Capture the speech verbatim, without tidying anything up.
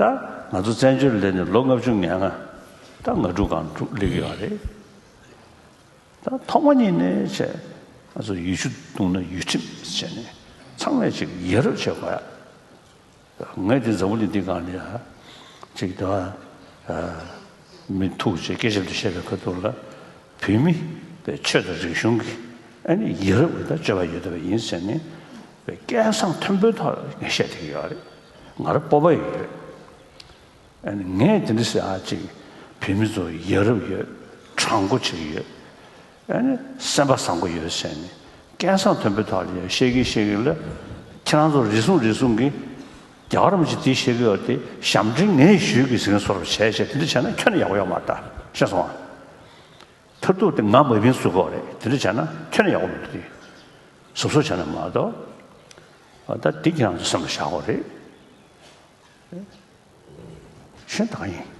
ད་ང་ཚོ་བཙན་བྱོལ་སླེབས་ནས་ལོ་ལྔ་བཅུ་ང་ལྔ་ད་ང་དྲུག་སྒང་དྲུག་སླེབས་ཀྱི་ཡོད་རེད། ད་ཐོག་མ་ཉིད་ནས་བྱས་ང་ཚོ་ཡུལ་ཆུ་བརྡུངས་ན་ཡུལ་ཁྲིམས་བྱས་ནས་ཚང་མས་ཅིག་ཡ་རབས་བྱེད་དགོས་ཡ། ངས་དེ་འཛམ་བུ་གླིང་འདི་སྒང་ལ་ཡ་ཅིག་ད་མི་ཐུག་བྱས་སྐད་ཆ་འདི་བཤད་པའི་ཁ་ཐུག་ལ་བོད་མི་པའི་ཆོས་དང་རིག་གཞུང་གི་ཨ་ནི་ཡ་རབས་ཀྱི་ད་སྤྱོད་པ་ཡོད་བསྡད་པ་ཡིན་ཟེར་ནས་པའི་སྐད་གསང་མཐོན་པོའི་ཐོག་ལ་ངས་བཤད་བསྡད་ཀྱི་ཡོད་རེད། ང་རང་སྤོབས་པ་ཡོད་རེད། ཨ་ནི་ངས་དེ་འདྲ་ཟེར་ཨ་ཅིག་བོད་མི་ཚོ་ཡ་རབས་ཡོད། དྲང་པོ་བྱེད་ཀྱི་ཡོད། ཨ་ནི་སེམས་པ་བཟང་པོ་ཡོད་ཟེར་ནས་སྐད་གསང་མཐོན་པོའི་ཐོག་ལ་ཡང་བཤད་ཀྱི་བཤད་ཀྱི་ལ། ཁྱེད་རང་ཚོ་རེ་ཟུང་རེ་ཟུང་གིས་རྒྱལ་བ་རིན་པོ་ཆེ་དེ་བཤད་ཀྱི་ཡོད་དེ་ཞབས་འདྲེན་ངས་ཞུས་ཀྱི་ཟེར་མཁན་བཟོ་འདྲ་བྱས་བྱས་དེ་འདྲ་བྱས་ན་ཁྱོན་ནས་ཡག་པོ་ཡོད་མ་རེད་ད། ཤེས་སོང་ཨ། མཐར་ཐུག་དེ་ང་མ་བིན་བཟོ་དགོས་རེད། དེ་འདྲ་བྱས་ན་ཁྱོན་ནས་ཡག་པོ་མི་འདུག་དེ་གཟབ་གཟབ་བྱས་ན་མ་གཏོགས། ཨ་ད་དེ་ཁྱེད་རང་ཚོ་སེམས་ལ་བཞག་དགོས་རེད། གཞན་དག་ཡིན།